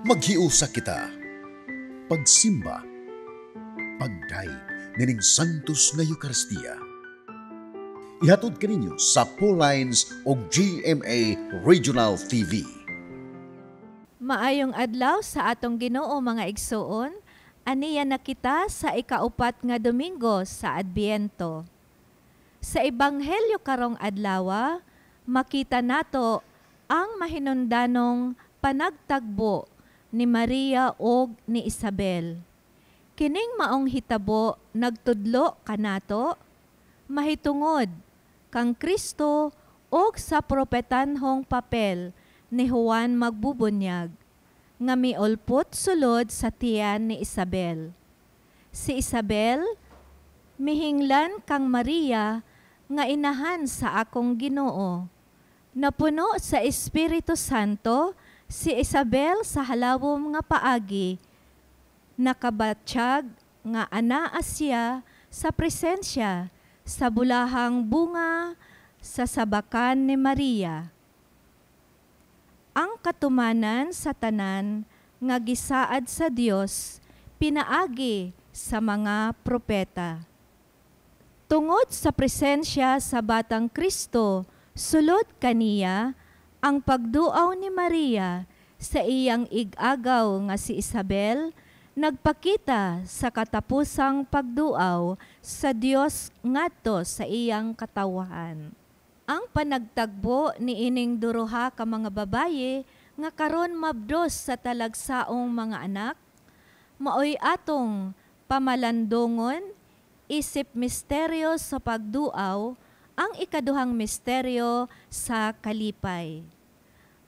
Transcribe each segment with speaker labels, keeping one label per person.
Speaker 1: Maghiusa kita. Pagsimba. Pagdayeg nining Santos nga Eucharistia. Ihatod kaninyo sa Paulines og GMA Regional TV.
Speaker 2: Maayong adlaw sa atong Ginoo, mga igsuon. Aniya na kita sa ikaupat nga Domingo sa Adbiento. Sa Ebanghelyo karong adlawa, makita nato ang mahinundanong panagtagbo ni Maria og ni Isabel. Kining maong hitabo nagtudlo kanato mahitungod kang Kristo og sa propetanhong papel ni Juan Magbubunyag nga miulpot sulod sa tiyan ni Isabel. Si Isabel mihinglan kang Maria nga inahan sa akong Ginoo. Napuno sa Espiritu Santo si Isabel sa halawom nga paagi, nakabatsyag nga anaa siya sa presensya sa bulahang bunga sa sabakan ni Maria. Ang katumanan sa tanan nga gisaad sa Dios pinaagi sa mga propeta. Tungod sa presensya sa batang Kristo sulod kaniya, ang pagduaw ni Maria sa iyang ig-agaw nga si Isabel nagpakita sa katapusang pagduaw sa Dios ngadto sa iyang katawhan. Ang panagtagbo ni ining duruha ka mga babaye nga karon mabdos sa talagsaong mga anak, maoy atong pamalandungon isip misteryo sa pagduaw, ang ikaduhang misteryo sa kalipay.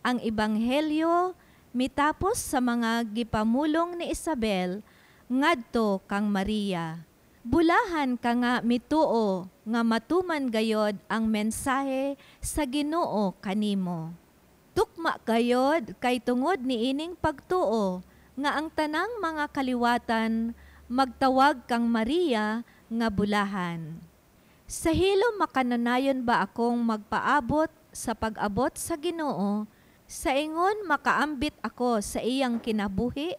Speaker 2: Ang Ebanghelyo mitapos sa mga gipamulong ni Isabel ngadto kang Maria. Bulahan ka nga mituo nga matuman gayod ang mensahe sa Ginoo kanimo. Tukma gayod kay tungod niining pagtuo nga ang tanang mga kaliwatan magtawag kang Maria nga bulahan. Sa hilom makananayon ba akong magpaabot sa pag-abot sa Ginoo, sa ingon makaambit ako sa iyang kinabuhi?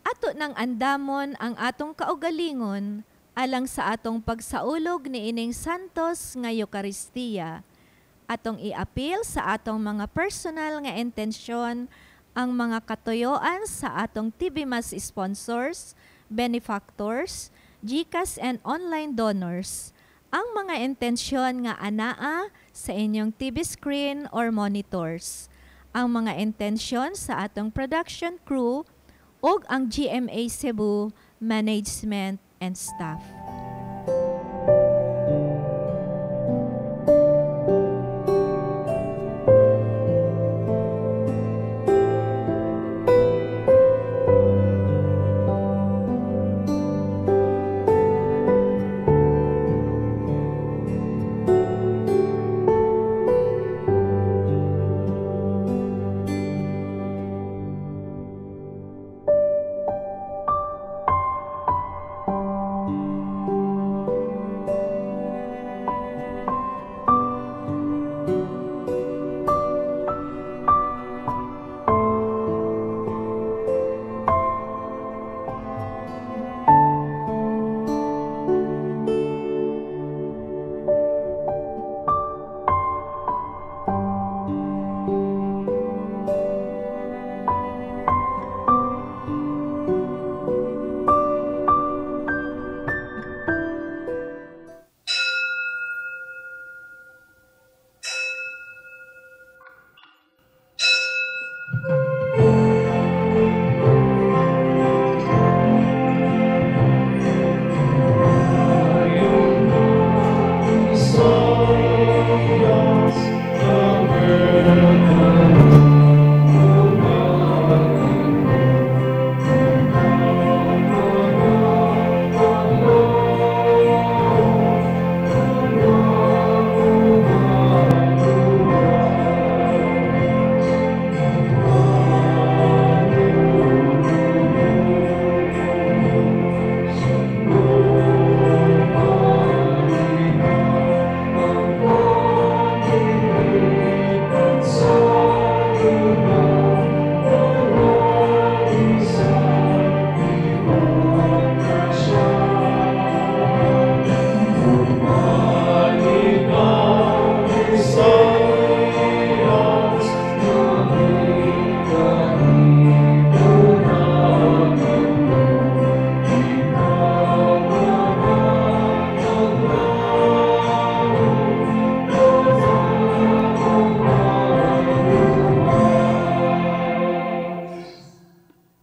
Speaker 2: Ato nang andamon ang atong kaugalingon alang sa atong pagsaulog ni ining Santos nga Eukaristiya. Atong iapil sa atong mga personal nga intensyon ang mga katuyoan sa atong TV Mass sponsors, benefactors, GCash and online donors. Ang mga intensyon nga anaa sa inyong TV screen or monitors. Ang mga intensyon sa atong production crew ug ang GMA Cebu management and staff.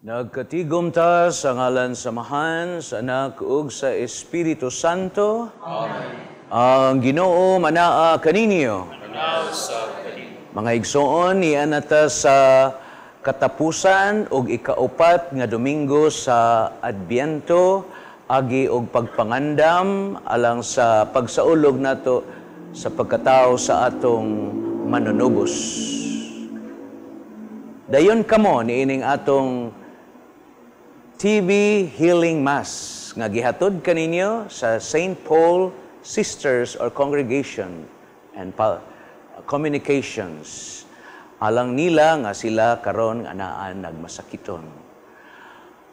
Speaker 3: Nagkatigom ta sa ngalan sa Amahan, sa Anak ug sa Espiritu Santo. Amen. Ang Ginoo manaa kaninyo. Mga igsoon, niana ta sa katapusan og ikaupat nga Domingo sa Adbyento, agi og pagpangandam alang sa pagsaulog nato sa pagkatao sa atong manunubos. Dayon kamo niining atong TV Healing Mass nga gihatod kaninyo sa St. Paul Sisters or Congregation and Communications. Alang nila nga sila karon nga anaan nagmasakiton.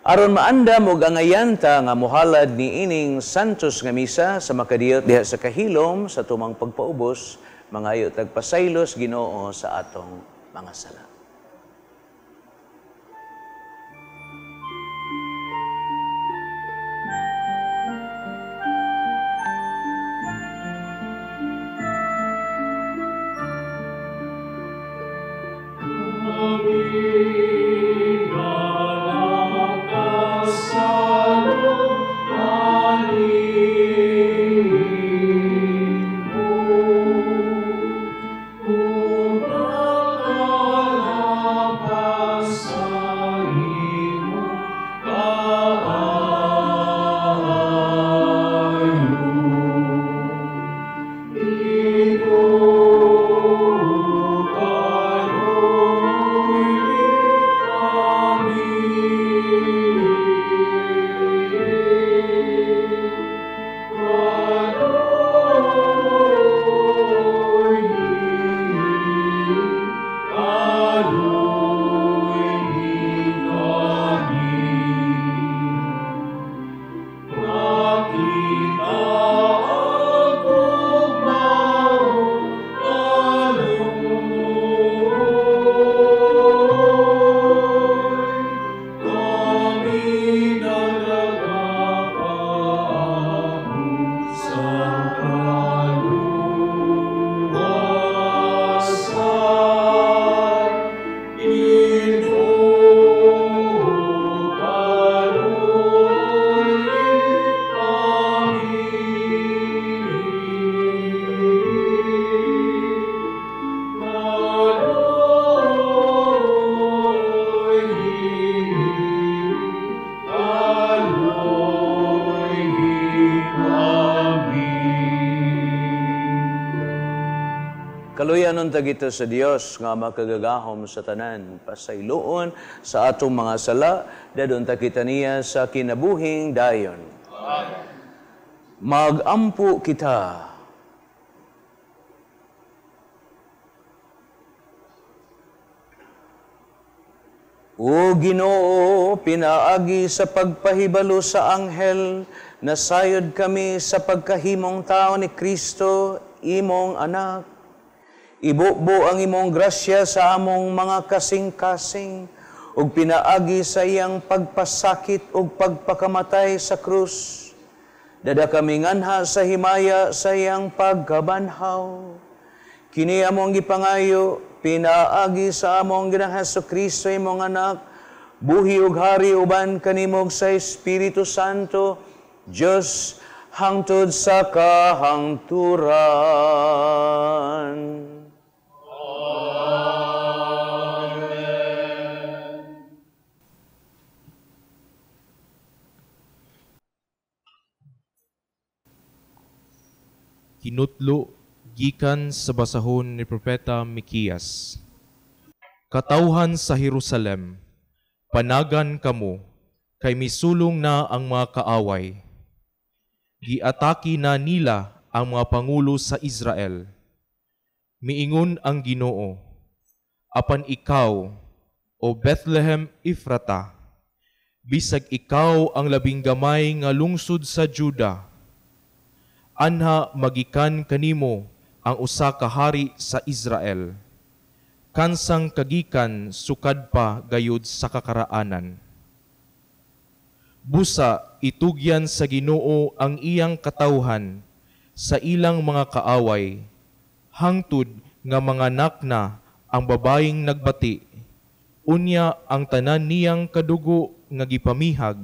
Speaker 3: Aron maandam og angayan ta nga mohalad niining Santos nga Misa sa makadiyot diha sa kahilom sa tumang pagpaubos, mangayo tag pasaylos Ginoo sa atong mga sala. Kita sa Dios nga makagagahom sa tanan, pasayloon sa atong mga sala, dadon ta kita niya sa kinabuhing dayon. Amen. Magampo kita. O Ginoo, pinaagi sa pagpahibalo sa anghel, nasayod kami sa pagkahimong tao ni Kristo, imong anak. Ibubo ang imong grasya sa among mga kasing-kasing, ug pinaagi sa iyang pagpasakit ug pagpakamatay sa krus. Dada kami nganha sa himaya sa iyang pagkabanhaw. Kini among gipangayo, pinaagi sa among Ginoong Hesukristo, imong anak, buhi ug hari uban kanimo sa Espiritu Santo, Dios hangtod sa kahangturan.
Speaker 4: Kinutlo gikan sa basahon ni Propeta Mikias. Katawhan sa Jerusalem, panagan kamo, kay misulong na ang mga kaaway. Giatake na nila ang mga pangulo sa Israel. Miingon ang Ginoo, apan ikaw, o Bethlehem Efrata, bisag ikaw ang labing gamay nga lungsod sa Juda, anha magikan kanimo ang usa ka hari sa Israel. Kansang kagikan sukad pa gayud sa kakaraanan. Busa itugyan sa Ginoo ang iyang katawhan sa ilang mga kaaway, hangtod nga manganak na ang babayeng nagbati, Unya ang tanan niyang kadugo nga gipamihag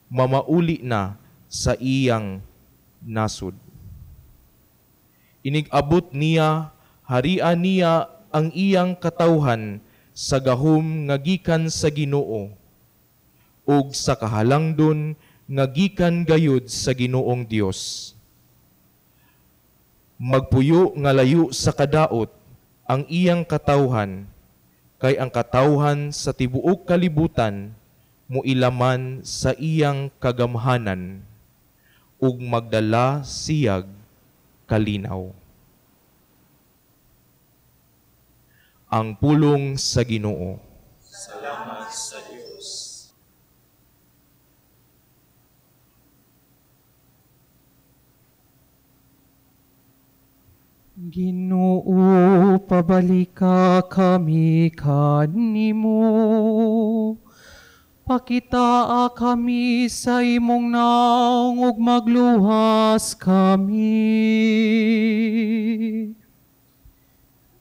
Speaker 4: mamauli na sa iyang nasud. Inig-abot niya, harian niya ang iyang katawhan sa gahom nga gikan sa Ginoo ug sa kahalangdon nga gikan gayud sa Ginoong Dios. Magpuyo nga layo sa kadaot ang iyang katawhan, kay ang katawhan sa tibuok kalibutan moilaman sa iyang kagamhanan ug magdala siyag kalinaw. Ang pulong sa Ginoo.
Speaker 5: Salamat sa Dios.
Speaker 6: Ginoo, pabalika kami kanimo. Pakitaa kami sa imong naong ug magluwas kami.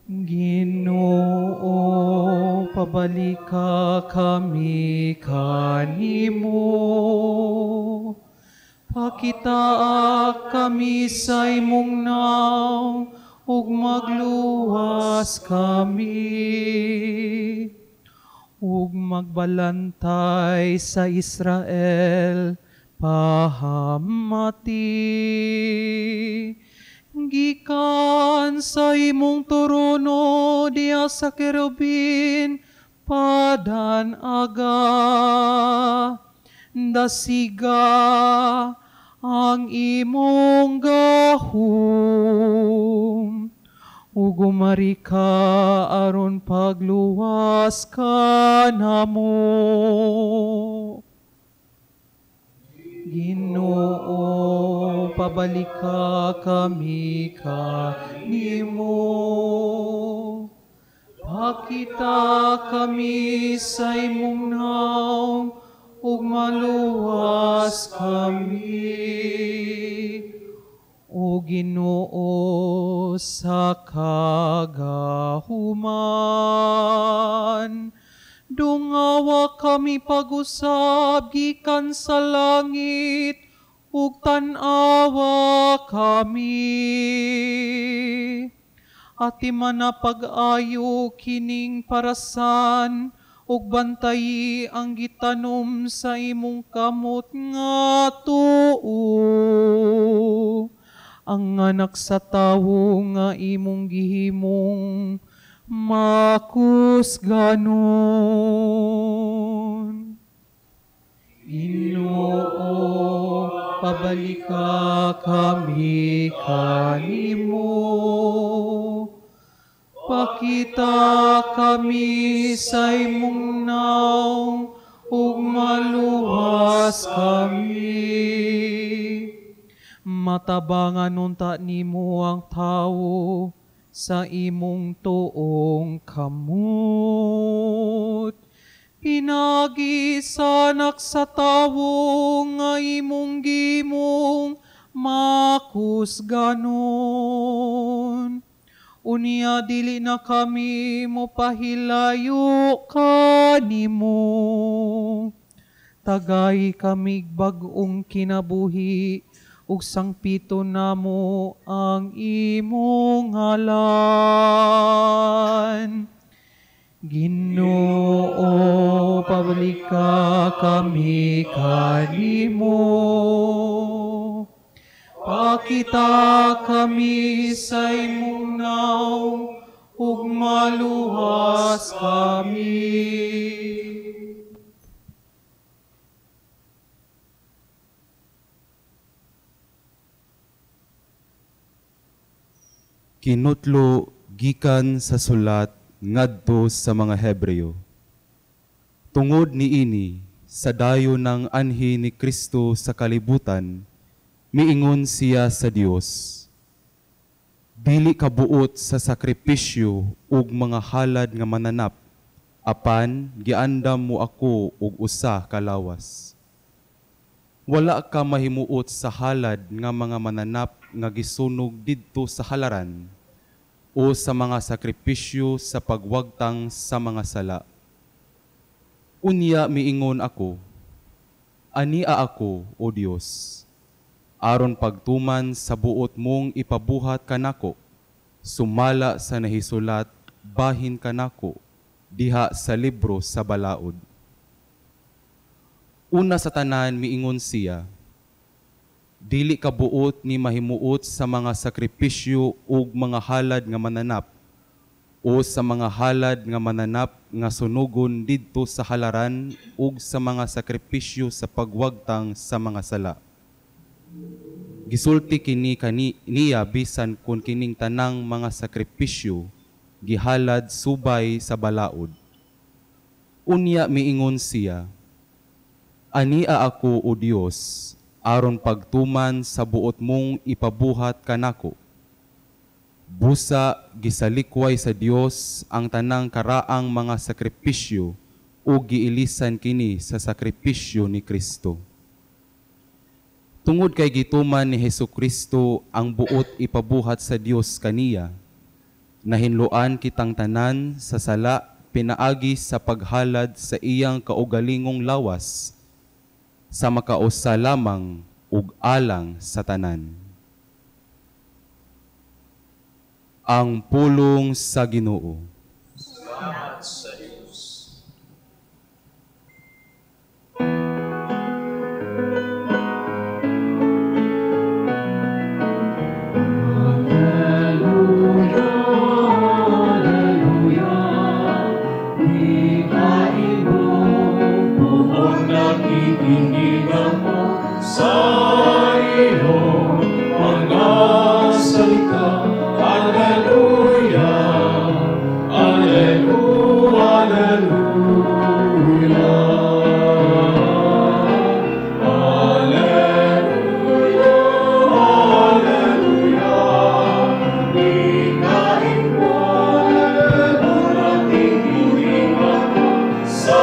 Speaker 6: Ginoo, pabalika kami kanimo. Pakitaa kami sa imong naong ug magluwas kami. Ug magbalantay sa Israel pahamati. Gikan sa imong trono diha sa kerubin padan aga, dasiga ang imong gahom, ug umari ka aron pagluwas ka namo. Ginoo, pabalika kami kanimo. Pakita kami sa imong naong ug maluwas kami. O Ginoo, sa kagahuman, dungawa kami pag-usab gikan sa langit ug tan-awa kami. Ati man na pag-ayo kining parasan ug bantayi ang gitanom sa imong kamot nga tuo. Ang anak sa tawo nga imong gihimong makusganon. Ginoo, pabalika kami kanimo. Pakita kami sa imong naong ug maluwas kami. Matabangan unta nimo ang tawo sa imong tuong kamot. Pinagi sa anak sa tawo nga imong gimong makusganon. Unya dili na kami mopahilayo kanimo. Tagay kami bag-ong kinabuhi ug sangpito namo ang imong ngalan. Ginoo, pabalika kami kanimo. Pakita kami sa imong naong ug maluwas kami.
Speaker 7: Kinutlo gikan sa sulat ngadto sa mga Hebreo. Tungod niini sa dayon ng anhi ni Kristo sa kalibutan, miingon siya sa Dios. Dili kabuot sa sakripisyo ug mga halad nga mananap, apan giandam mo ako og usa ka lawas. Wala ka mahimuot sa halad nga mga mananap nga gisunog didto sa halaran o sa mga sakripisyo sa pagwagtang sa mga sala. Unya miingon ako, ania ako, O Dios, aron pagtuman sa buot mong ipabuhat kanako, sumala sa nahisulat, bahin kanako, diha sa libro sa balaod. Una sa tanan miingon siya, dili ka buot ni mahimuot sa mga sakripisyo ug mga halad nga mananap, o sa mga halad nga mananap nga sunugon didto sa halaran ug sa mga sakripisyo sa pagwagtang sa mga sala. Gisulti kini niya bisan kun kining tanang mga sakripisyo gihalad subay sa balaod. Unya miingon siya, ania ako, O Dios, aron pagtuman sa buot mong ipabuhat kanako. Busa gisalikway sa Dios ang tanang karaang mga sakripisyo o giilisan kini sa sakripisyo ni Kristo. Tungod kay gituman ni Hesukristo ang buot ipabuhat sa Dios kaniya, nahinloan kitang tanan sa sala pinaagi sa paghalad sa iyang kaugalingong lawas, sa makausa lamang ug alang sa tanan. Ang pulong sa Ginoo.
Speaker 5: Salamat sa Diyos.
Speaker 8: Alleluia, alleluia, ikain mo, buong nakikinig ako sa iyong mga salita. Alleluia, alleluia, alleluia. Alleluia, alleluia, ikain mo, nakikinig ako sa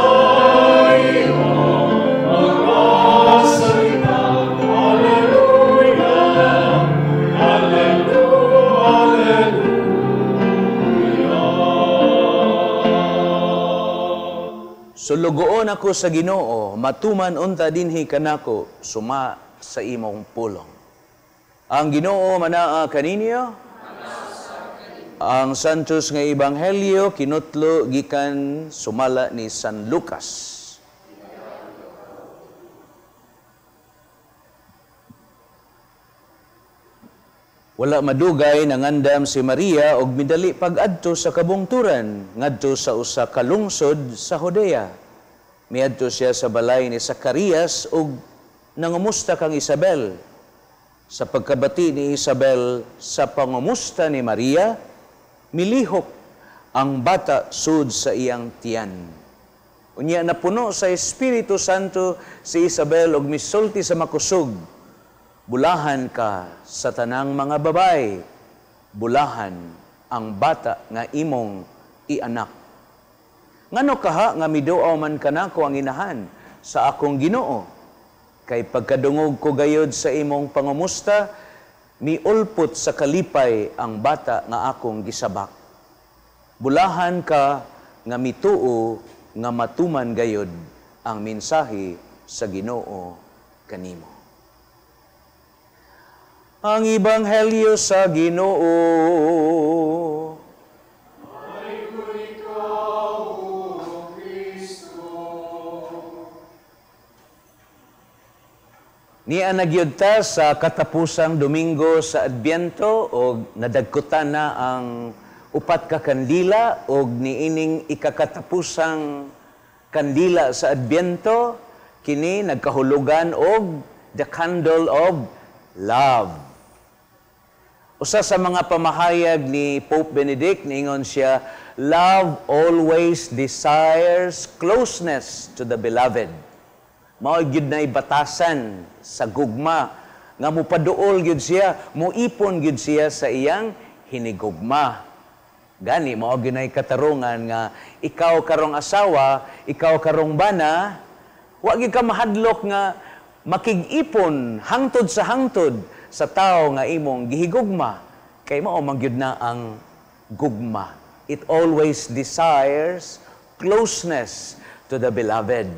Speaker 8: iyong mga salita. Alleluia, alleluia, alleluia.
Speaker 3: Sulugoon ako sa Ginoo, matuman unta dinhi kanako, suma sa imong pulong. Ang Ginoo manaa kaninyo. Ang Santos nga Ebanghelyo kinutlo gikan sumala ni San Lucas. Wala madugay nangandam si Maria og midali pag-adto sa kabungturan ngadto sa usa ka lungsod sa Judea. Miadto siya sa balay ni Zacarias og nangumusta kang Isabel. Sa pagkabati ni Isabel sa pangumusta ni Maria, milihok ang bata sud sa iyang tiyan. Unya napuno sa Espiritu Santo si Isabel og misulti sa makusog, bulahan ka sa tanang mga babay, bulahan ang bata nga imong ianak. Ngano kaha nga miduaw man kanako ang inahan sa akong Ginoo? Kay pagkadungog ko gayod sa imong pangumusta, miulpot sa kalipay ang bata nga akong gisabak. Bulahan ka nga mituo nga matuman gayod ang mensahe sa Ginoo kanimo. Ang Ebanghelyo sa Ginoo.
Speaker 5: Ay ikaw, O Kristo.
Speaker 3: Niya nagyud ta sa katapusang Domingo sa Adbyento og nadagkutan na ang upat ka kandila og niining ikakatapusang kandila sa Adbyento kini nagkahulugan og the candle of love. Usa sa mga pamahayag ni Pope Benedict, niingon siya, love always desires closeness to the beloved. Mao gyud nay batasan sa gugma nga mopaduol gyud siya, moipon gyud siya sa iyang hinigugma. Gani mao gyud nay katarungan nga ikaw karong asawa, ikaw karong bana, wa gyud ka mahadlok nga makig-ipon hangtod sa hangtod sa tao nga imong gihigugma, kay mao man gyud na ang gugma. It always desires closeness to the beloved.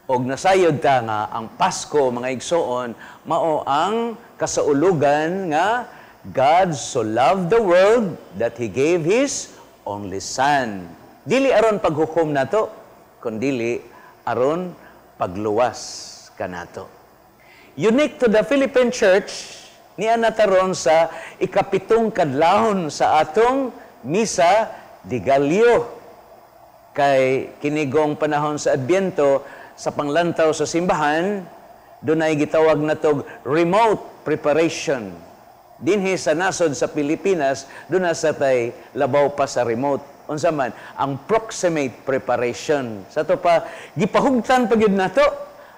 Speaker 3: Og nasayod ta nga ang Pasko, mga igsoon, mao ang kasaulugan nga God so loved the world that He gave His only Son. Dili aron paghukom nato, kundili aron pagluwas kanato. Unique to the Philippine Church, niya nataron sa 7 kadlawon sa atong Misa de Gallo. Kay kinigong panahon sa Adbyento, sa panglantaw sa simbahan, dunay gitawag natog remote preparation. Dinhi sa nasod sa Pilipinas, duna sa tay labaw pa sa remote. Unsa man ang proximate preparation. Sa to pa gipahugtan pa gyud nato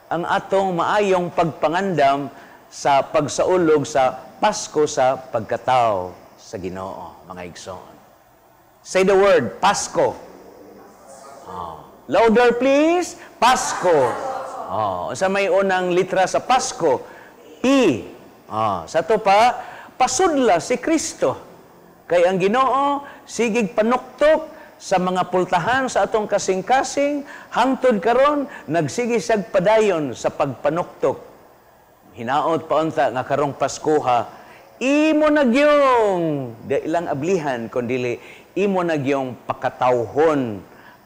Speaker 3: ang atong maayong pagpangandam sa pagsaulog sa Pasko sa pagkatao sa Ginoo, mga igsoon. Say the word, Pasko. Oh. Louder please, Pasko. Oh, sa may unang litra sa Pasko, P. Oh, sa to pa, pasudla si Kristo. Kay ang Ginoo sigig panuktok sa mga pultahan sa atong kasing-kasing, hangtod karon nagsige siyag padayon sa pagpanuktok. Hinaot pa unta nga karong Paskoha, imo nagyong di ilang ablihan kundili imo nagyong pakatawhon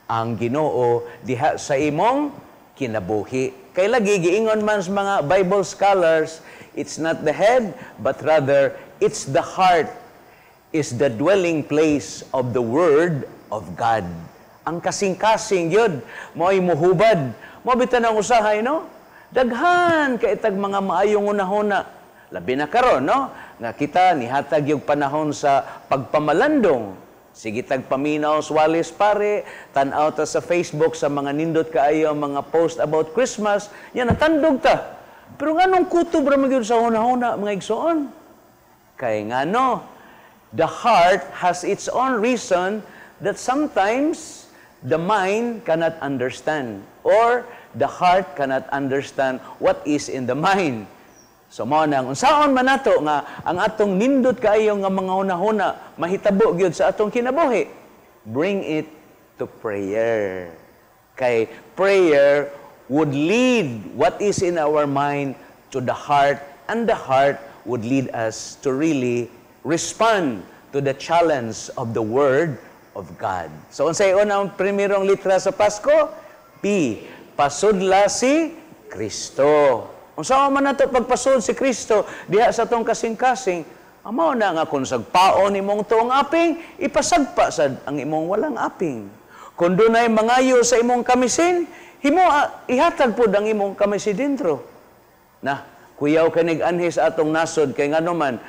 Speaker 3: ang Ginoo diha sa imong kinabuhi. Kay lagi giingon man sa mga Bible scholars, it's not the head but rather it's the heart is the dwelling place of the Word of God. Ang kasing-kasing yun, mo'y muhubad. Mo bitan ang usahay, no? Daghan kay itag mga maayong unahuna. Labi na karon, no? Nga kita nihatag yung panahon sa pagpamalandong. Sige tag paminaw walis pare, tan-aw ta sa Facebook sa mga nindot kaayo mga post about Christmas, yan natandog ta. Pero nganong kutob ra man gyud sa hunahuna mga igsoon? Kay ngano, the heart has its own reason that sometimes the mind cannot understand, or the heart cannot understand what is in the mind. So mao nang unsaon man nato nga ang atong nindot kaayo nga mga hunahuna mahitabo gyud sa atong kinabuhi, bring it to prayer. Kay prayer would lead what is in our mind to the heart, and the heart would lead us to really respond to the challenge of the Word of God. So unsay unang primerong litra sa Pasko? P. Pasudla si Kristo. Unsa man nato pagpasud si Kristo diha sa atong kasing-kasing, mao na nga kung sagpaon imong tuong aping, ipasagpa sad ang imong walang aping. Kung dunay mangayo sa imong kamisin, himo ihatag pod ang imong kamisin dintro. Na, kuyaw kanig anhi sa atong nasod kay ngano man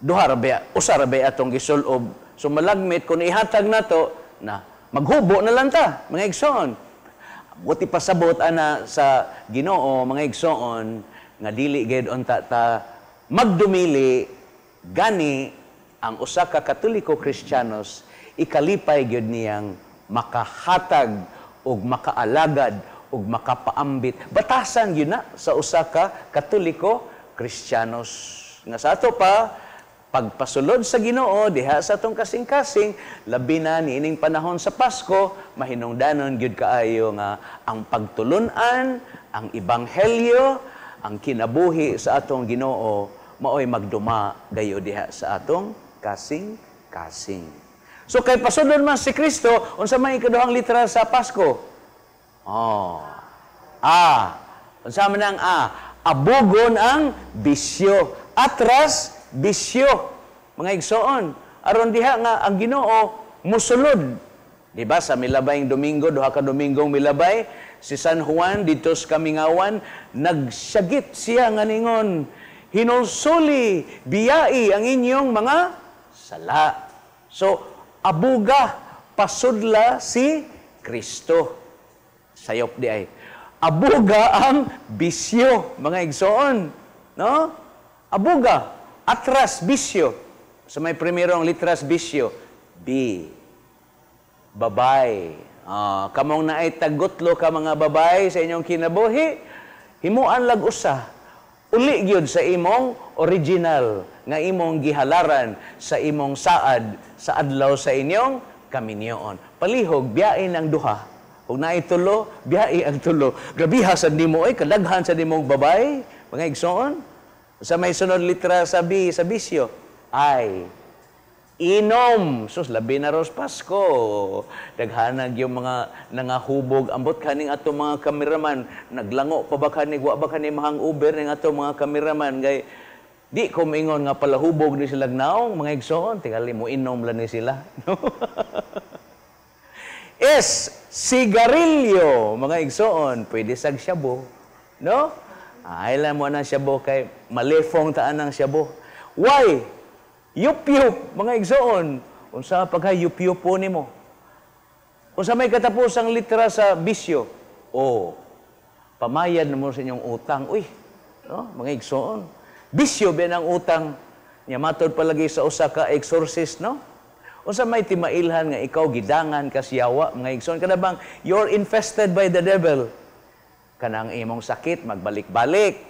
Speaker 3: duha ra ba, usa ra ba atong gisulob. So malagmit kung ihatag nato na maghubo na lang ta, mga igsoon. Buti pasabot ana sa Ginoo, mga igsoon, nga dili gid unta ta magdumili, gani ang usa ka Katoliko Kristiyanos ikalipay gyud niyang makahatag ug makaalagad ug makapaambit. Batasan gyud na sa usa ka Katoliko Kristiyanos. Nga sa ato pa pagpasulod sa Ginoo diha sa atong kasing-kasing, labi na niining panahon sa Pasko, mahinungdanon gyud kaayo nga ang pagtulun-an, ang ebanghelyo, ang kinabuhi sa atong Ginoo maoy magduma gayo diha sa atong kasing-kasing. So kay pasudlon man si Kristo, unsa may ikaduhang litra sa Pasko? Oh. A. Unsa man ang A? Abugon ang bisyo. Atras bisyo, mga igsoon. Aron diha nga ang Ginoo musulod. Di ba sa milabayng Domingo, duha ka Domingong milabay, si San Juan didto sa kamingawan, nagsyagit siya nga ningon, hinulsuli, biyai ang inyong mga sala. So abuga, pasudla si Kristo. Sayop di ay. Abuga ang bisyo, mga igsoon. No? Abuga, atras bisyo. Sa may primerong litras bisyo, B. Babay. Kamong naay tagutlo ka mga babay sa inyong kinabuhi, himuan lag usa. Uli gyud sa imong original nga imong gihalaran sa imong saad sa adlaw sa inyong kaminyoon. Palihog biyain ang duha Kung naay tulo, biyai ang tulo. Grabiha sa nimo ay kadaghan sa nimong babay, mga igsoon. Sa may sunod litra sa B, sa bisyo, I. Inom. Sus, labi na ros Pasko. Daghanag yung mga nangahubog. Ambot kaning ato mga kameraman. Naglango pa ba kanig, wa ba kaning mahang-uber ning ato mga kameraman. Gay, di ko maingon nga palahubog ni sila naong, mga igsoon. Tingali mo inom lang ni sila. No? S, sigarilyo, mga igsoon. Pwede sag syabo. No? Ay lang mo na syabo kay malefong taan ang syabo. Why? Yup-yup, mga igsoon. Unsa pagka yup-yup po nimo? Unsa may katapusang litra sa bisyo? O, pamayad mo sa inyong utang. Uy, no? Mga igsoon. Bisyo ba ang utang? Nya matod palagi sa usa ka exorcist, no? Unsa may timailhan nga ikaw gidangan ka siyawa, mga igsoon? Kana bang you're infested by the devil? Kanang imong sakit magbalik-balik.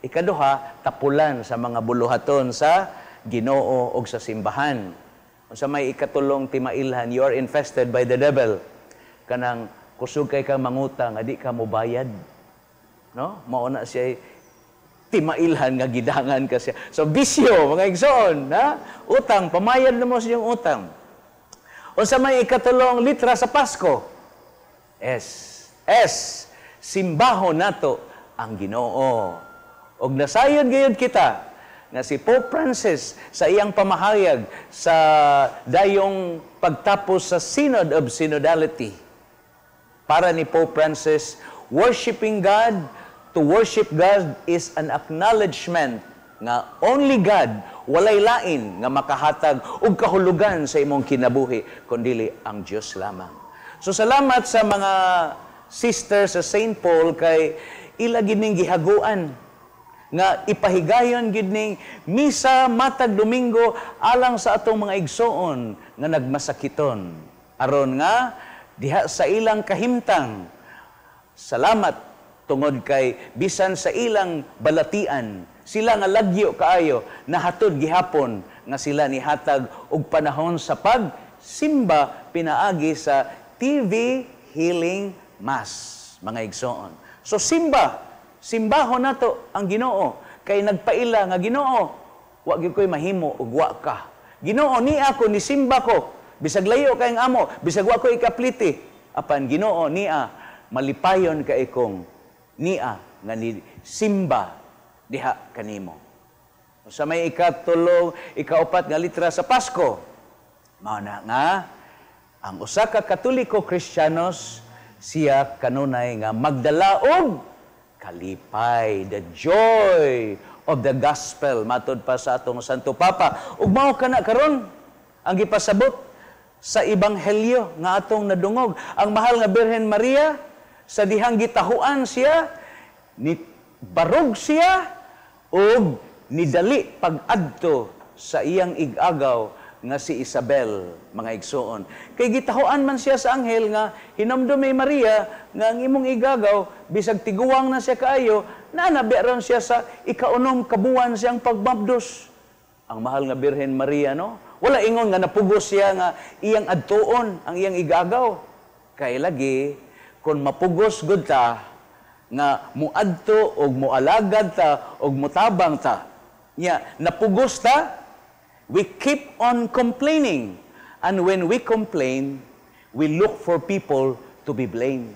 Speaker 3: Ikaduha, tapulan sa mga buluhaton sa Ginoo og sa simbahan. Unsa may ikatulong timailhan, you are infested by the devil. Kanang kusog kay kang mangutang, nga di ka mobayad. No? Mao na siya timailhan nga gidangan ka siya. So bisyo, mga igsoon, ha? Utang, pamayad na mo sa iyong utang. Unsa may ikatulong litra sa Pasko? S. S. Simbaho nato ang Ginoo. Og nasayon gayud kita nga si Pope Francis sa iyang pamahayag sa dayong pagtapos sa Synod of Synodality. Para ni Pope Francis, worshiping God, to worship God is an acknowledgement nga only God, walay lain nga makahatag og kahulugan sa imong kinabuhi, kundili ang Dios lamang. So salamat sa mga sisters sa St. Paul kay ila gid ning gihaguan nga ipahigayon gid ning misa matag Domingo alang sa atong mga igsoon nga nagmasakiton aron nga diha sa ilang kahimtang. Salamat tungod kay bisan sa ilang balatian sila nga lagyo kaayo nahatod gihapon nga sila nihatag og panahon sa pagsimba pinaagi sa TV Healing Mass, mga igsoon. So simba, simbahon nato ang Ginoo kay nagpaila nga Ginoo, wa gyud koy mahimo ug wa ka. Ginoo niya ko nisimba ko, bisag layo kay ang amo, bisag wa ko ikapliti, apan Ginoo niya malipayon kay kong niya nga ni simba diha kanimo. Sa may ikatulong, ikaupat nga litra sa Pasko, mao na nga ang usa ka Katoliko Kristiyanos siya kanunay nga magdala og kalipay, the joy of the gospel, matod pa sa atong Santo Papa. Ug mao kana karon ang gipasabot sa ebanghelyo nga atong nadungog. Ang mahal nga Birhen Maria sa dihang gitahuan siya, ni barog siya ug nidali pag-adto sa iyang igagaw nga si Isabel, mga igsoon. Kay gitahuan man siya sa anghel nga hinumdumi Maria nga ang imong igagaw bisag tiguang na siya kaayo, naanabi ron siya sa ikaunom kabuan siyang pagbabdos. Ang mahal nga Birhen Maria, no? Wala ingon nga napugos siya nga iyang adtuon ang iyang igagaw. Kay lagi kon mapugos gud ta nga muadto og mualagad ta og mutabang ta. Nya napugos ta, we keep on complaining. And when we complain, we look for people to be blamed.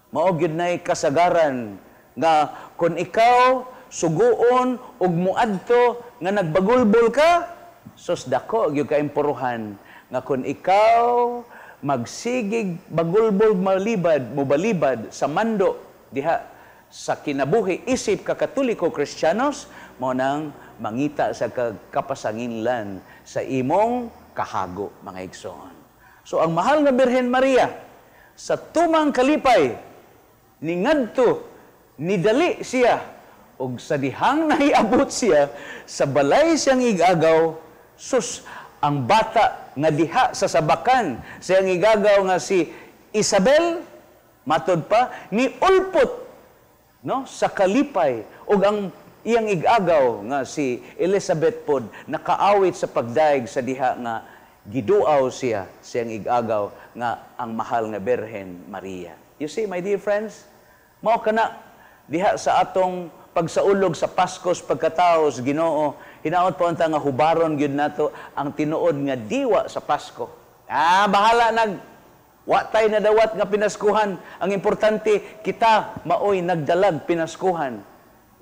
Speaker 3: Mao gyud nay kasagaran nga kon ikaw suguon og muadto nga nagbagulbol ka, sus dako gyud ka impuruhan nga kon ikaw magsigig bagulbol malibad mobalibad sa mando diha sa kinabuhi isip ka Katoliko Kristiyanos, mao nang mangita sa kapasanginlan sa imong kahago, mga igsoon. So ang mahal nga Birhen Maria sa tumang kalipay ningadto nidali siya og sa dihang nahiabot siya sa balay siyang igagaw, sus ang bata nga diha sa sabakan siyang igagaw nga si Isabel, matod pa ni ulpot, no, sa kalipay, ug ang iyang igagaw nga si Elizabeth pod nakaawit sa pagdaig sa diha nga giduaw siya siyang igagaw nga ang mahal nga Birhen Maria. You see, my dear friends, mao kana diha sa atong pagsaulog sa Pasko sa pagkatao sa Ginoo, hinaot po unta nga hubaron gyud nato ang tinuod nga diwa sa Pasko. Ah, bahala nag wa tay nadawat nga pinaskuhan. Ang importante, kita maoy nagdalag pinaskuhan.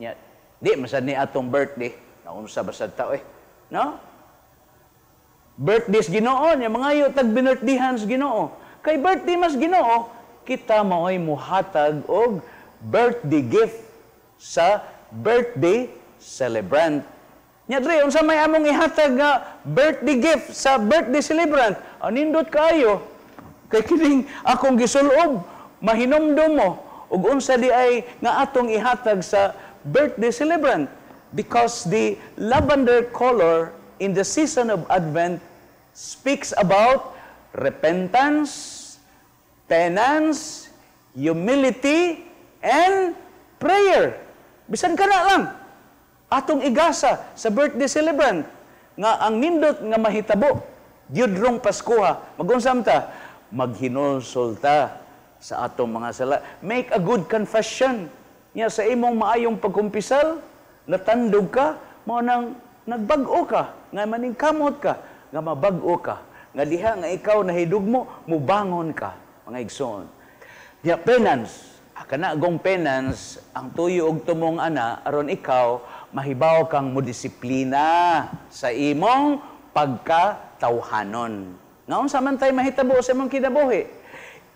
Speaker 3: Nya, di masad ni atong birthday. Naunsa basad ta eh. No? Birthday sa Ginoo nya, mangayo tag binirthday-han sa Ginoo. Kay birthday mas Ginoo, kita maoy muhatag og birthday gift sa birthday celebrant. Nya dre, unsa may among ihatag nga birthday gift sa birthday celebrant? Anindot kaayo. Kay kining akong gisulob, mahinomdom mo ug unsa di ay nga atong ihatag sa birthday celebrant, because the lavender color in the season of Advent speaks about repentance, penance, humility, and prayer. Bisan ka na lang atong igasa sa birthday celebrant nga ang nindot nga mahitabo gyud rong Paskuha. Magunsa ta? Maghinulsol ta sa atong mga sala. Make a good confession. Nya sa imong maayong pagkumpisal, natandog ka, mao nang nagbag-o ka, nga maningkamot ka, nga mabag-o ka, nga diha nga ikaw nahidugmo, mubangon ka, mga igsoon. Nya penance, kana gong penance, ang tuyo og tumong ana aron ikaw mahibaw kang modisiplina sa imong pagkatawhanon. Nga unsa man tay mahitabo sa imong kinabuhi?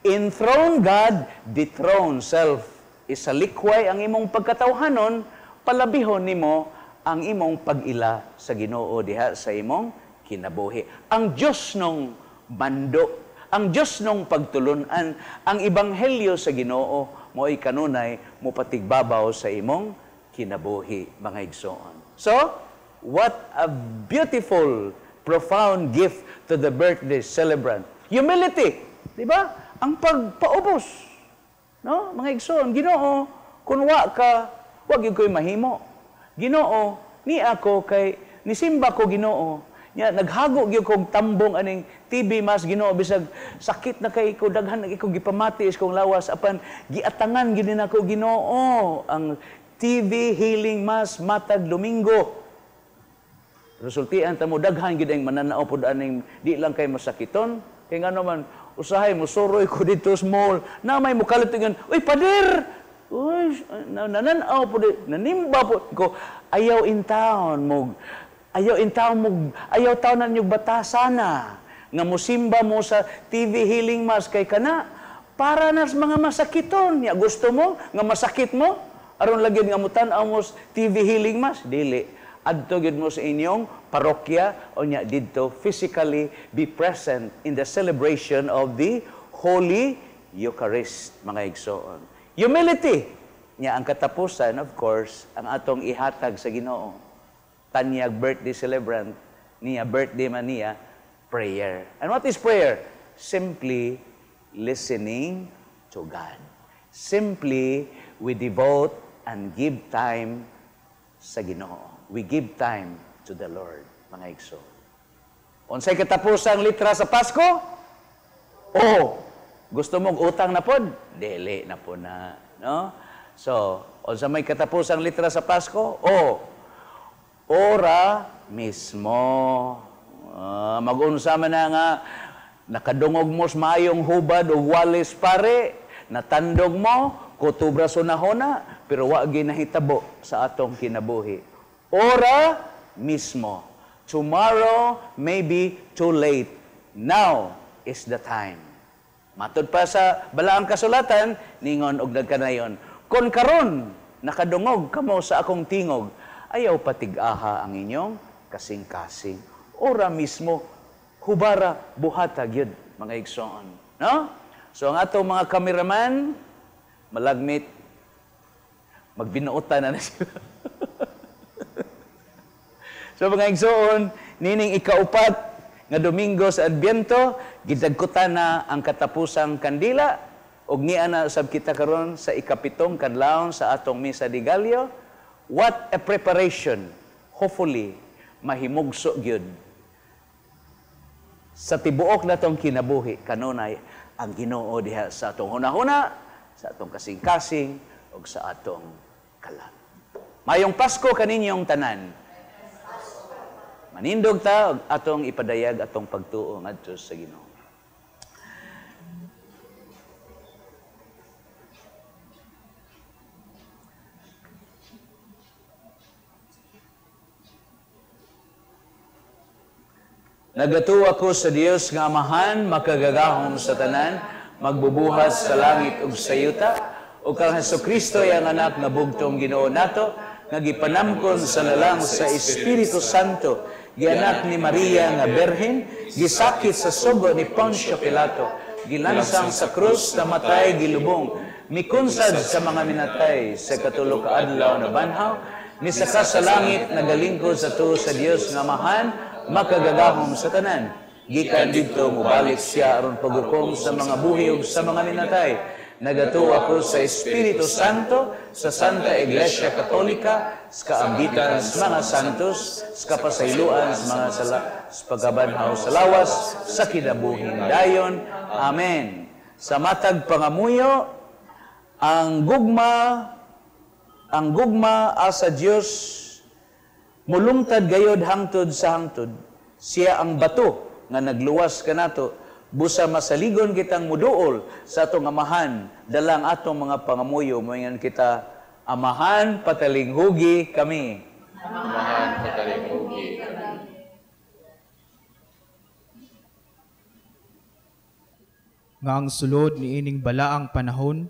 Speaker 3: Enthrone God, dethrone self. Isalikway ang imong pagkatawhanon, palabihon nimo ang imong pag-ila sa Ginoo diha sa imong kinabuhi. Ang Dios nung bando, ang Dios nung pagtulunan, ang ebanghelyo sa Ginoo mo'y kanunay mopatigbabaw sa imong kinabuhi, mga igsoon. So, what a beautiful, profound gift to the birthday celebrant. Humility, di ba? Ang pagpaubos. No? Mga igsoon, Ginoo, kun wa ka, wa gyud ko'y mahimo. Ginoo, ni ako kay nisimba ko Ginoo. Nya naghago gyud kog tambong aning TV Mass Ginoo, bisag sakit na kay ko, daghan na ko gipamati is kong lawas, apan giatangan gyud nako Ginoo ang TV Healing Mass matag Domingo. Resultian ta mo daghan gyud ang mananaw pod aning di lang kay masakiton, kay ngano man usahay mo suroy ko dito sa mall na may mukalit ingon, uy pader, uy nananaw pod nanimba pod ko, ayaw in town mo, ayaw in town mo, ayaw taon na niyo batasana nga musimba mo sa TV Healing Mass kay kana para nas mga masakiton. Nya gusto mo nga masakit mo aron lagi nga mutan-aw mo sa TV Healing Mass? Dili, adto gyud mo sa inyong parokya o nya didto physically be present in the celebration of the Holy Eucharist, mga igsoon. Humility nya ang katapusan, of course, ang atong ihatag sa Ginoo. Tanyag birthday celebrant niya, birthday man niya, prayer. And what is prayer? Simply listening to God. Simply we devote and give time sa Ginoo. We give time to the Lord, mga igsoon. Unsay katapusang litra sa Pasko? Oh, gusto mong utang na pod? Dili na po na, no? So, unsa may katapusang litra sa Pasko? Oh, ora mismo. Mag-unsa man na nga nakadungog mo sa maayong hubad o walis pare, natandog mo, kutubra sunahona, pero wa ginahitabo sa atong kinabuhi. Ora mismo. Tomorrow may be too late. Now is the time. Matud pa sa balaang kasulatan, ningon og nagkanayon, kon karon nakadungog kamo sa akong tingog, ayaw patig-aha ang inyong kasing-kasing. Ora mismo, hubara buhata gyud, mga igsoon. No? So ang atong mga kameraman, malagmit, magbinuotan na na sila. So mga igsoon, nining ikaupat nga Domingo sa Adbyento, gidagkutan na ang katapusang kandila, ug niya na sab kita karon sa ikapitong kadlawon sa atong Misa de Gallo. What a preparation. Hopefully, mahimugso gyud sa tibuok natong kinabuhi kanunay ang Ginoo diha sa atong hunahuna, sa atong kasing-kasing ug sa atong kalag. Mayong Pasko kaninyong tanan. Manindog ta ug atong ipadayag atong pagtuo ngadto sa Ginoo. Nagatuo ako sa Dios nga Amahan, makagagahom sa tanan, magbubuhat sa langit ug sa yuta, ug kang Hesukristo iyang anak nga bugtong Ginoo nato, nga gipanamkon sa lalang sa Espiritu Santo, gianak ni Maria nga Berhen, gisakit sa sugo ni Poncio Pilato, gilansang sa krus, namatay, gilubong, mikunsad sa mga minatay, sa katulo ka adlaw na banhaw, misaka sa langit, nagalingkod sa tuo sa Dios nga Amahan, makagagahom sa tanan. Gikan didto mobalik siya aron paghukom sa mga buhi ug sa mga minatay. Nagatuo ako sa Espiritu Santo, sa Santa Iglesia Katolika, sa kaambitan sa mga santos, sa kapasayloan sa mga sala, sa pagkabanhaw sa lawas, sa kinabuhing dayon. Amen. Sa matag pangamuyo, ang gugma asa Dios mulungtad gayod hangtod sa hangtod. Siya ang bato nga nagluwas kanato, busa masaligon kitang muduol sa atong amahan, dalang atong mga pangamuyo. Moingon kita, Amahan, patalinghugi kami.
Speaker 5: Amahan, patalinghugi kami.
Speaker 6: Nga ang sulod niining balaang panahon,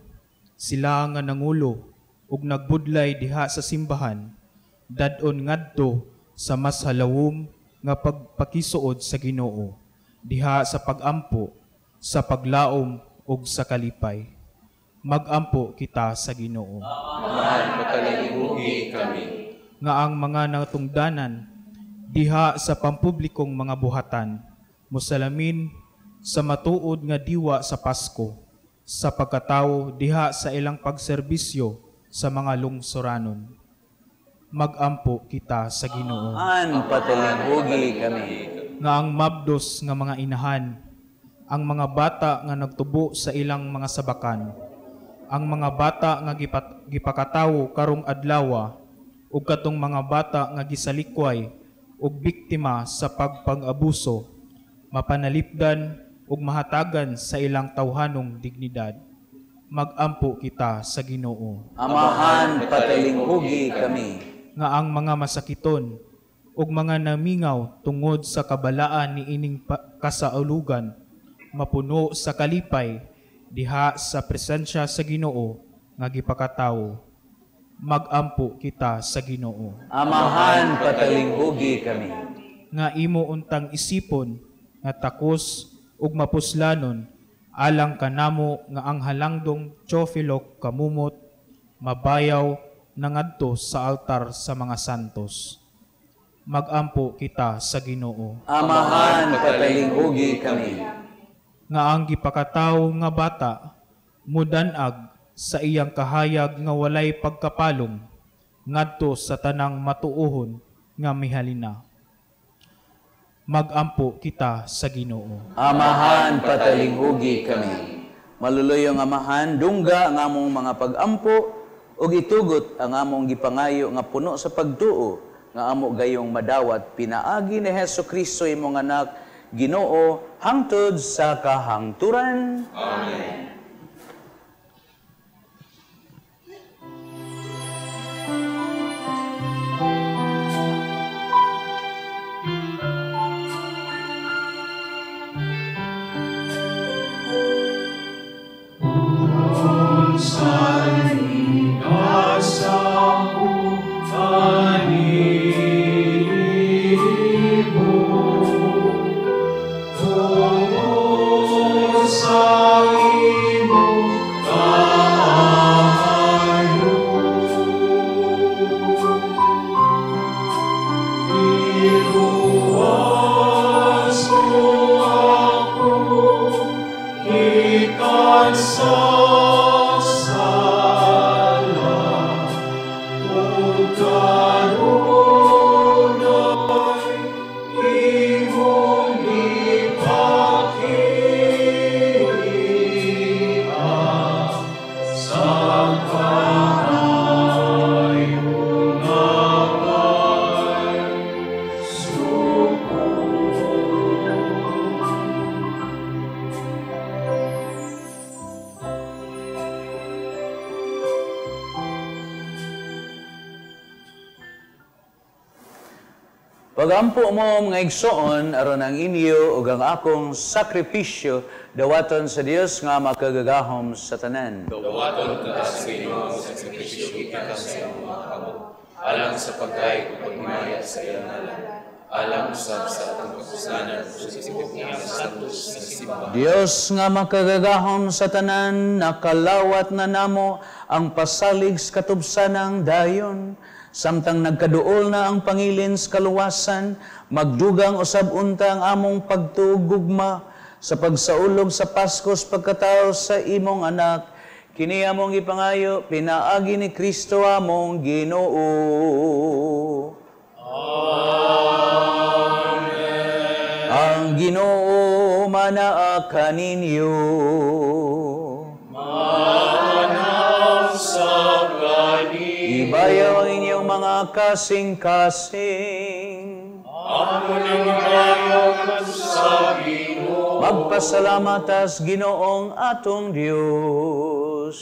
Speaker 6: sila nga nangulo ug nagbudlay diha sa simbahan, dad-on ngadto sa mas halawom nga pagpakisuod sa Ginoo, diha sa pagampo, sa paglaom ug sa kalipay. Magampo kita sa Ginoo.
Speaker 5: Amahan, patalinghugi kami.
Speaker 6: Nga ang mga natungdanan diha sa pampublikong mga buhatan, mosalamin sa matuod nga diwa sa Pasko, sa pagkatawo diha sa ilang pagserbisyo sa mga lungsoranon. Magampo kita sa Ginoo.
Speaker 3: Amahan, patalinghugi kami.
Speaker 6: Nga ang mabdos nga mga inahan, ang mga bata nga nagtubo sa ilang mga sabakan, ang mga bata nga gipakatawo karong adlawa, ug katong mga bata nga gisalikway ug biktima sa pagpang-abuso, mapanalipdan ug mahatagan sa ilang tawhanong dignidad. Magampo kita sa Ginoo.
Speaker 3: Amahan, patalinghugi kami.
Speaker 6: Nga ang mga masakiton ug mga namingaw tungod sa kabalaan niining kasaulugan, mapuno sa kalipay diha sa presensya sa Ginoo nga gipakatawo. Magampo kita sa Ginoo.
Speaker 3: Amahan, patalinghugi kami.
Speaker 6: Nga imo untang isipon nga takos ug mapuslanon alang kanamo nga ang halangdong Teofilo kamumot mabayaw nangadto sa altar sa mga santos. Magampo kita sa Ginoo.
Speaker 3: Amahan, patalinghugi kami.
Speaker 6: Nga ang gipakatawo nga bata mudanag sa iyang kahayag nga walay pagkapalong ngadto sa tanang matuohon nga mihalina. Magampo kita sa Ginoo.
Speaker 3: Amahan, patalinghugi kami. Maluluyong Amahan, dungga ang among mga pagampo ug itugot ang among gipangayo nga puno sa pagtuo nga amo gayong madawat pinaagi ni Hesukristo imong anak Ginoo hangtod sa kahangturan.
Speaker 5: Amen. Sa
Speaker 3: Pagampo mo mga igsoon aron ang inyo ug ang akong sakripisyo dawaton sa Dios nga makagagahom sa tanan.
Speaker 5: Dawaton ka sa Ginoo ang sakripisyo gikan sa imong mga kamot, alang sa pagdayeg ug paghimaya sa iyang ngalan, alang usab sa atong kapuslanan ug sa tibuok niyang santos nga simbahan.
Speaker 3: Dios nga makagagahom sa tanan, nakalawat na namo ang pasalig sa katubsanang dayon. Samtang nagkaduol na ang pangilin sa kaluwasan, magdugang usab unta ang among pagtugugma sa pagsaulog sa Pasko sa pagkatao sa imong anak. Kini among gipangayo, pinaagi ni Kristo among Ginoo.
Speaker 5: Amen.
Speaker 3: Ang Ginoo manaa kaninyo.
Speaker 5: Manaa sa kaninyo.
Speaker 3: Ibayaw ang inyong mga kasing-kasing.
Speaker 5: Amo nang ibayaw sa Ginoo.
Speaker 3: Magpasalamat tas Ginoong atong Dios.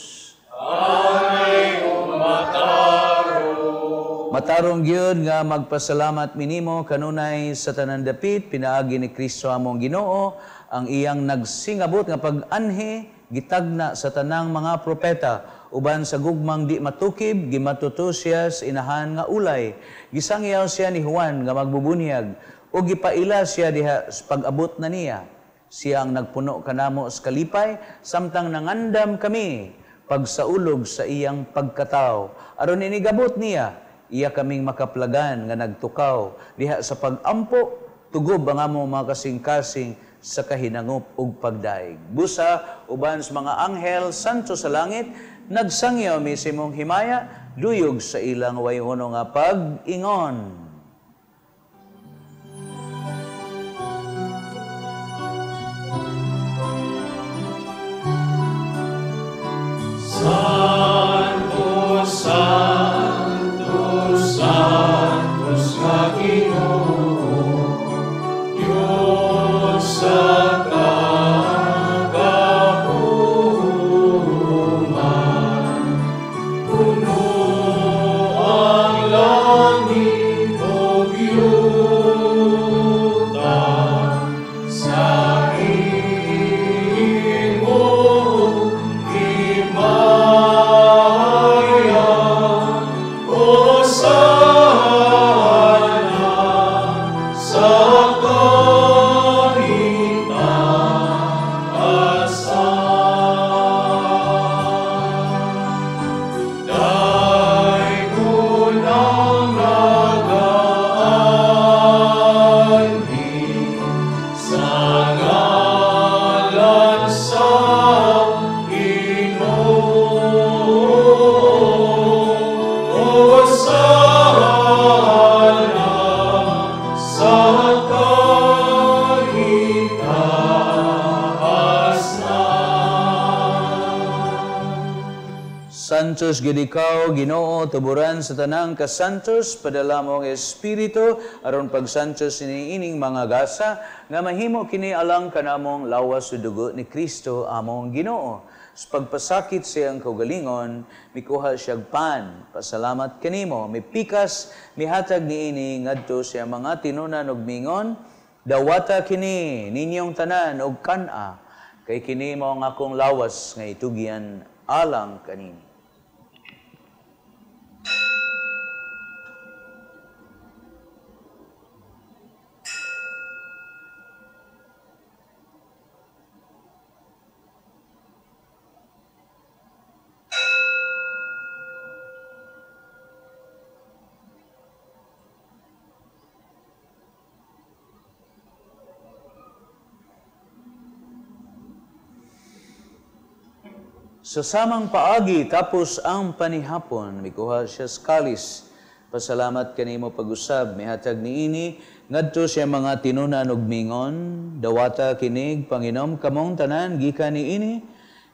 Speaker 5: Anay matarong.
Speaker 3: Matarong gyud nga magpasalamat minimo kanunay sa tanan dapit pinaagi ni Kristo among Ginoo ang iyang nagsingabot nga pag-anhi gitagna sa tanang mga propeta uban sa gugmang di matukib gimatuto siya sa inahan nga ulay gisangyaw siya ni Juan nga magbubunyag ug gipaila siya diha sa pag-abot na niya. Siya ang nagpuno kanamo sa kalipay samtang nangandam kami pagsaulog sa iyang pagkatao aron inigabot niya iya kaming makaplagan nga nagtukaw diha sa pag-ampo tugob ang among mga kasing-kasing sa kahinangop ug pagdaig. Busa uban sa mga anghel santo sa langit nagsangyaw mi sa imong himaya duyog sa ilang wayhono nga pag-ingon.
Speaker 5: Santo, Santo, Santos nga Ginoo, Dios sa kagahuman, puno ang langit ug yuta sa imong himaya. Hosana sa kahitaasan. Daygon ang nagaanhi sa ngalan sa Ginoo. Hosana sa kahitaasan.
Speaker 3: Santos gid ikaw, Ginoo, tuburan sa tanang kasantos, padala mo ang Espiritu aron pagsantos niining mga gasa nga mahimo kini alang kanamong lawas ug dugo ni Kristo among Ginoo. Sa pagpasakit siyang kaugalingon, mikuha siyag pan, pasalamat kanimo, mipikas, mihatag niini ngadto siya mga tinunan ug mingon, dawata kini ninyong tanan og kan-a, kay kini mao ang akong lawas nga itugyan alang kanini. Sa samang paagi, tapos ang panihapon, mikuha siya sa kalis. Pasalamat kanimo pag-usab, mihatag niini, ngadto siya mga tinunan ug mingon, dawata kinig, panginom kamong tanan, gikan niini,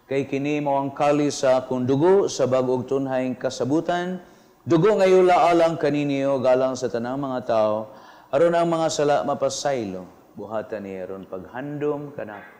Speaker 3: kay kini mao ang kalis sa akong dugo, sa bag-ong tunhayng kasabutan, dugo ngayula alang kaninyo, galang sa tanang mga tao, aron ang mga sala mapasaylo, buhatan ni aron paghandom kanako.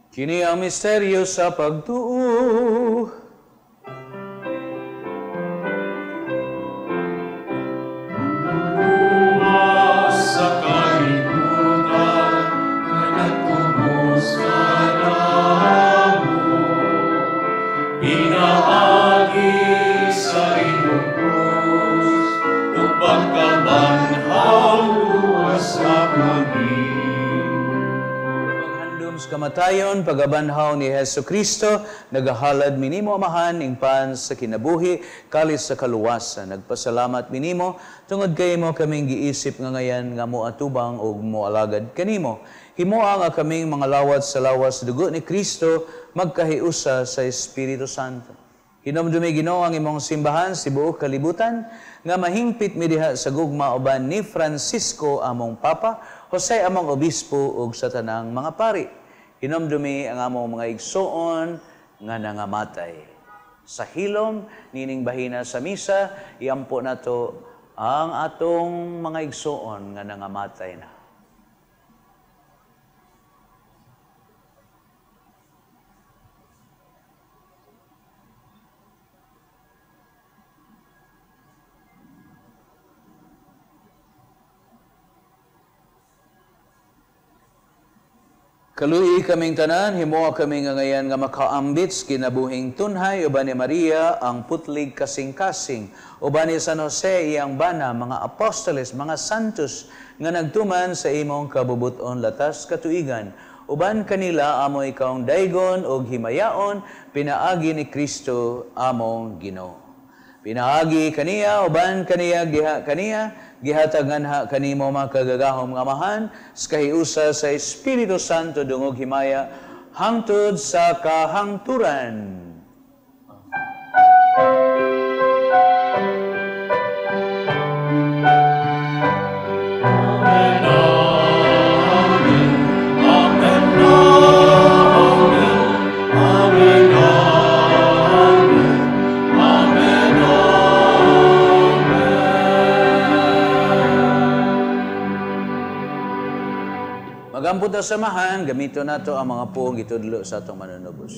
Speaker 3: Kini ang misteryo sa pagtuo.
Speaker 8: Sa kalibutan nga nagtubos kanamo, pinaagi sa imong krus ug pagkabanhaw luwasa kami.
Speaker 3: Paghandom sa kamatayon, pagabanhaw ni Hesus Kristo, nagahalad minimo Amahan ing pan sa kinabuhi, kalis sa kaluwasan. Nagpasalamat minimo tungod kay imo kaming giisip nga ngayan nga moatubang ug moalagad kanimo. Himoa nga kaming mga lawat sa lawas dugo ni Kristo magkahiusa sa Espiritu Santo. Hinumdumi Ginoo ang imong simbahan sa tibuok kalibutan nga mahingpit mi diha sa gugma uban ni Francisco among Papa, Jose among Obispo ug sa tanang mga pari. Hinumdumi ang among mga igsoon nga nangamatay. Sa hilom nining bahina sa misa, iampo nato ang atong mga igsoon nga nangamatay na. Kaluoy kaming tanan, himoa kami nga ngayan nga makaambit sa kinabuhing tunhay uban ni Maria ang putlig kasing-kasing, uban ni San Jose iyang bana, mga apostoles, mga santos nga nagtuman sa imong kabubuton latas katuigan. Uban kanila amo ikawng daygon og himayaon, pinaagi ni Kristo among Ginoo. Pinaagi kaniya, uban kaniya, giha kaniya, gihatag nganha kanimo makagagahom nga Amahan, sa kahiusa sa Espiritu Santo dungog himaya, hangtod sa kahangturan.
Speaker 8: Amen, amen, amen, amen, amen, amen, amen.
Speaker 3: Magampot na samahan, gamito nato ang mga puong gitudlo sa atong manunubos.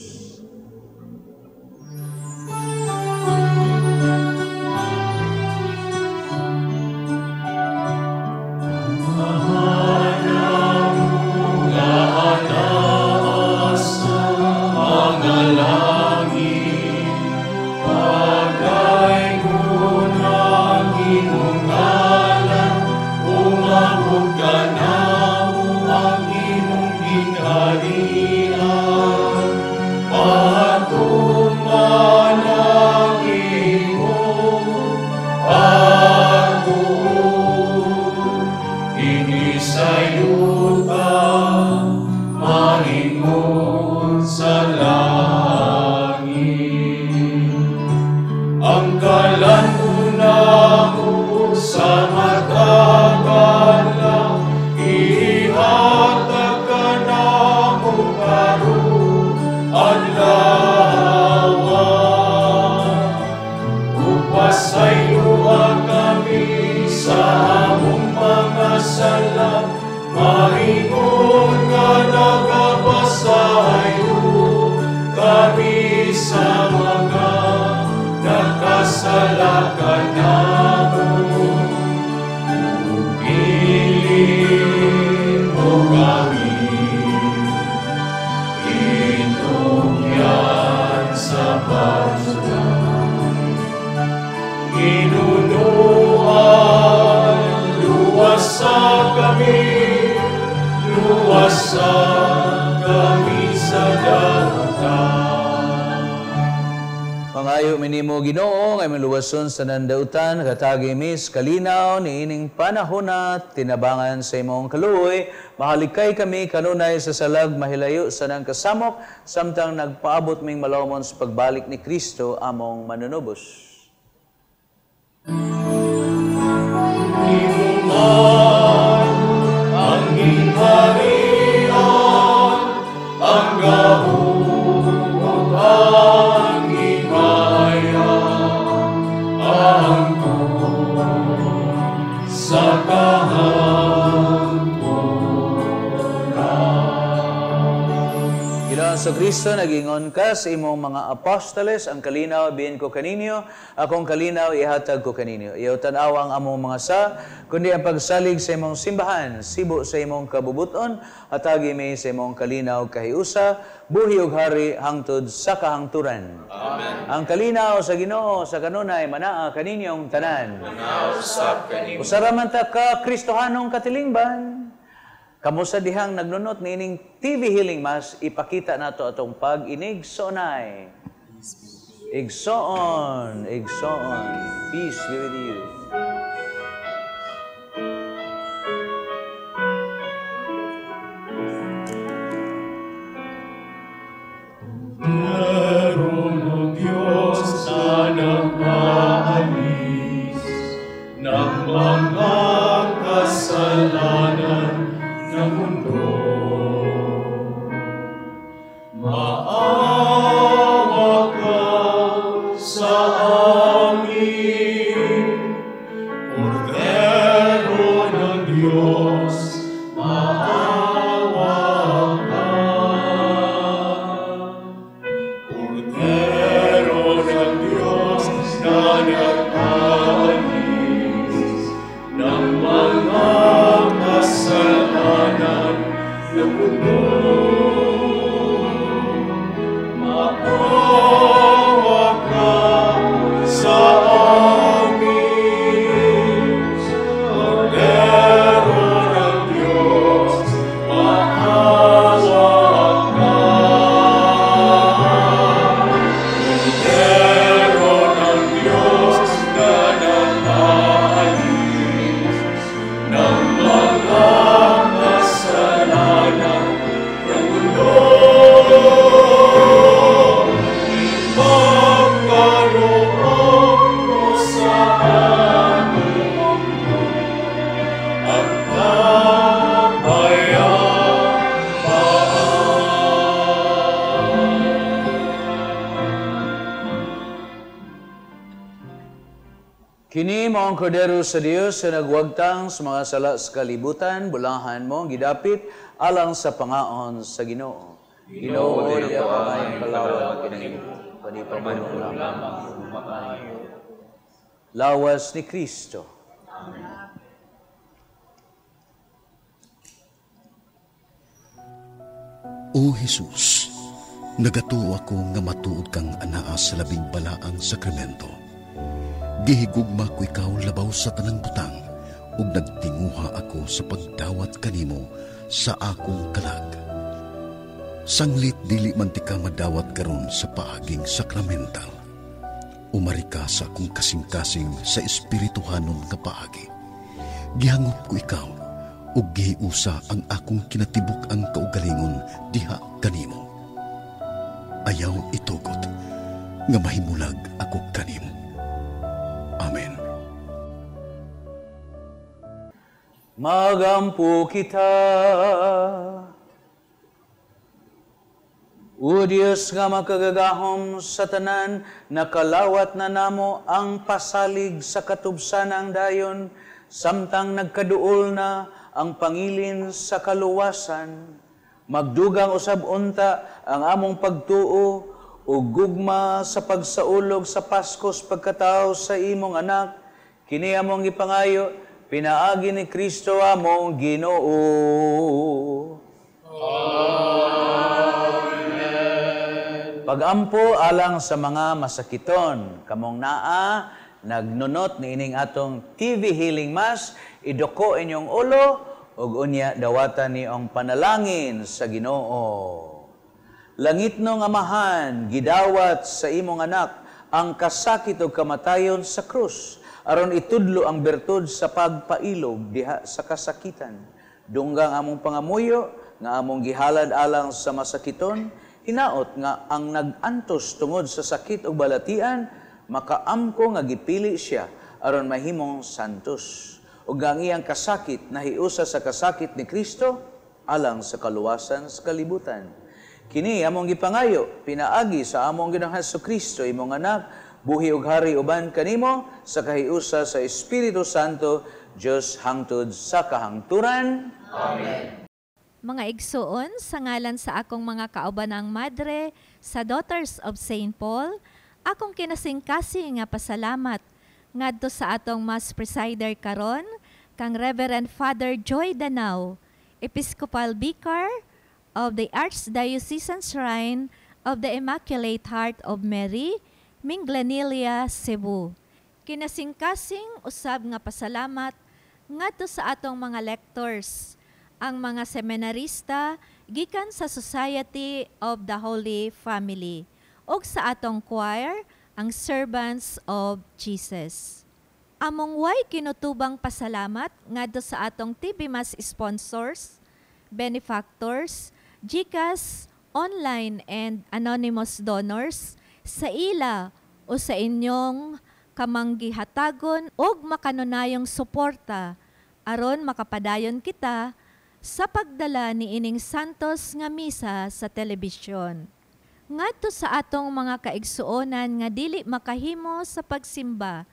Speaker 3: Pangayo minimo Ginoo nga imong luwason sa nandautan, katagi mis kalinaw niining panahona tinabangan sa imong kaluoy, mahalikay kami kanunay sa salag mahilayo sa nang kasamok samtang nagpaabot ming malomon sa pagbalik ni Kristo among manunubos.
Speaker 8: Imuman ang gingharian, ang gahom ang himaya, ang sa kahangturan.
Speaker 3: Kristo, nagingon ka sa imong mga apostoles, ang kalinaw bihin ko kaninyo, akong kalinaw ihatag ko kaninyo. Iyaw tan-aw ang among mga sa, kundi ang pagsalig sa imong simbahan, sibo sa imong kabubuton, hatagi mi sa imong kalinaw kahiusa, buhi ug hari hangtod sa kahangturan.
Speaker 5: Amen.
Speaker 3: Ang kalinaw sa Ginoo sa kanunay manaa kaninyong tanan.
Speaker 5: Manaa usab kanimo.
Speaker 3: Usara man ta ka Kristohanong katilingban. Kamo sa dihang nagnunot niining TV Healing Mass, ipakita nato atong pag-inig sonay. Igsoon, igsoon. Peace be with you.
Speaker 8: Kordero ng Diyos na nag-aalis ng mga kasalanan ng mundo. Maawa ka sa amin, Kordero ng Diyos, maawa ka. Kordero ng Diyos na nag-aalis ng mga kasalanan ng mundo. Maawa ka sa amin, Kordero ng Diyos, maawa ka. Kordero ng Diyos na nag-aalis ng mga kasalanan ng mundo. Ipagkaloob mo sa amin ang kapayapaan.
Speaker 3: Kini mao ang Kordero sa Dios sa nagwagtang sa mga sala sa kalibutan, bulahan mo gidapit alang sa pangaon sa Ginoo. Ginoo, di ako may kalawat kanimo, panipamuno lamang maayo. Lawas ni Kristo.
Speaker 1: Amen. O Jesus, nagatuo ako nga matuod kang anaa sa labing balaang sakramento. Gihigugma ko ikaw labaw sa tanang butang, ug nagtinguha ako sa pagdawat kanimo sa akong kalag. Sanglit dili man ti ka madawat karon sa paaging sakramental. Umari ka sa akong kasing-kasing sa espirituhanon nga paagi. Gihangop ko ikaw, ug gihiusa ang akong kinatibuk ang kaugalingon diha kanimo. Ayaw itugot nga mahimulag ako kanimo. Amen.
Speaker 3: Magampo kita. O Diyos nga makagagahom sa tanan, nakalawat na namo ang pasalig sa katubsanang dayon, samtang nagkaduol na ang pangilin sa kaluwasan. Magdugang usab unta ang among pagtuo o gugma sa pagsaulog sa Paskos pagkatao sa imong anak, kini among gipangayo, pinaagi ni Kristo among Ginoo.
Speaker 5: Amen.
Speaker 3: Pagampo alang sa mga masakiton, kamong naa nagnunot niining atong TV Healing Mass, idoko inyong ulo ug unya dawatan niyong panalangin sa Ginoo. Langitnong Amahan, gidawat sa imong anak ang kasakit ug kamatayon sa krus, aron itudlo ang bertud sa pagpailog diha sa kasakitan. Dunggang among pangamuyo, nga among gihalad alang sa masakiton, hinaot nga ang nag-antos tungod sa sakit ug balatian, makaamko nga gipili siya aron mahimong santos. Ug ang iyang kasakit nahiusa sa kasakit ni Kristo alang sa kaluwasan sa kalibutan. Kini among gipangayo, pinaagi sa among Ginoong Hesukristo, imong anak, buhi ug hari uban kanimo sa kahiusa sa Espiritu Santo, Dios hangtod sa kahangturan.
Speaker 5: Amen.
Speaker 2: Mga igsuon, sa ngalan sa akong mga kaubanang madre sa Daughters of St. Paul, akong kinasingkasing nga pasalamat ngadto sa atong Mass presider karon, kang Reverend Father Joy Danao, Episcopal Vicar of the Archdiocesan Shrine of the Immaculate Heart of Mary, Minglanilla, Cebu. Kinasingkasing usab nga pasalamat ngadto sa atong mga lectors, ang mga seminarista gikan sa Society of the Holy Family, ug sa atong choir, ang Servants of Jesus. Among way kinutubang pasalamat ngadto sa atong TV Mass sponsors, benefactors, GCash, online and anonymous donors sa ila o sa inyong kamanggihatagon og makanunayong suporta aron makapadayon kita sa pagdala ni ining santos nga misa sa telebisyon. Ngadto sa atong mga kaigsuonan nga dili makahimo sa pagsimba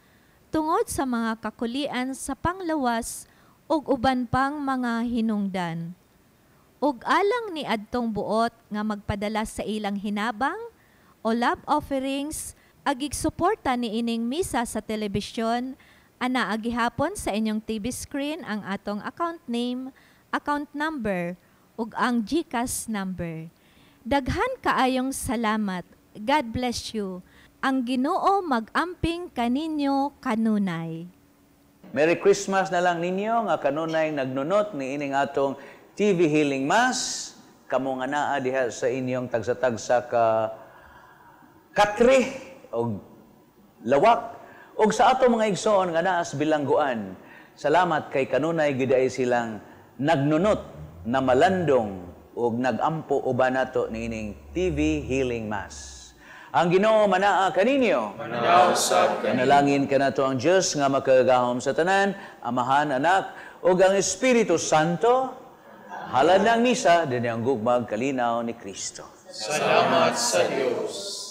Speaker 2: tungod sa mga kakulian sa panglawas ug uban pang mga hinungdan. Ug alang ni adtong buot nga magpadala sa ilang hinabang o love offerings agig suporta ni ining misa sa telebisyon, anaa gihapon sa inyong TV screen ang atong account name, account number ug ang GCash number. Daghan kaayong salamat. God bless you. Ang Ginoo mag-amping kaninyo kanunay.
Speaker 3: Merry Christmas na lang ninyo nga kanunay nagnunot ni ining atong TV Healing Mass. Kamo nga naa diha sa inyong tagsa-tagsa ka katri og lawak og sa ato mga igsoon nga naa sa bilangguan. Salamat kay kanunay gyud ay silang nagnunot na malandong ug nagampo uban nato niining TV Healing Mass. Ang Ginoo manaa kaninyo.
Speaker 5: Manaa usab kaninyo.
Speaker 3: Panalangin kanato ang Dios nga makagagahom sa tanan, Amahan, Anak, ug ang Espiritu Santo. Halad ng misa, dinhi ang gugmag kalinaw ni Kristo.
Speaker 5: Salamat sa Dios.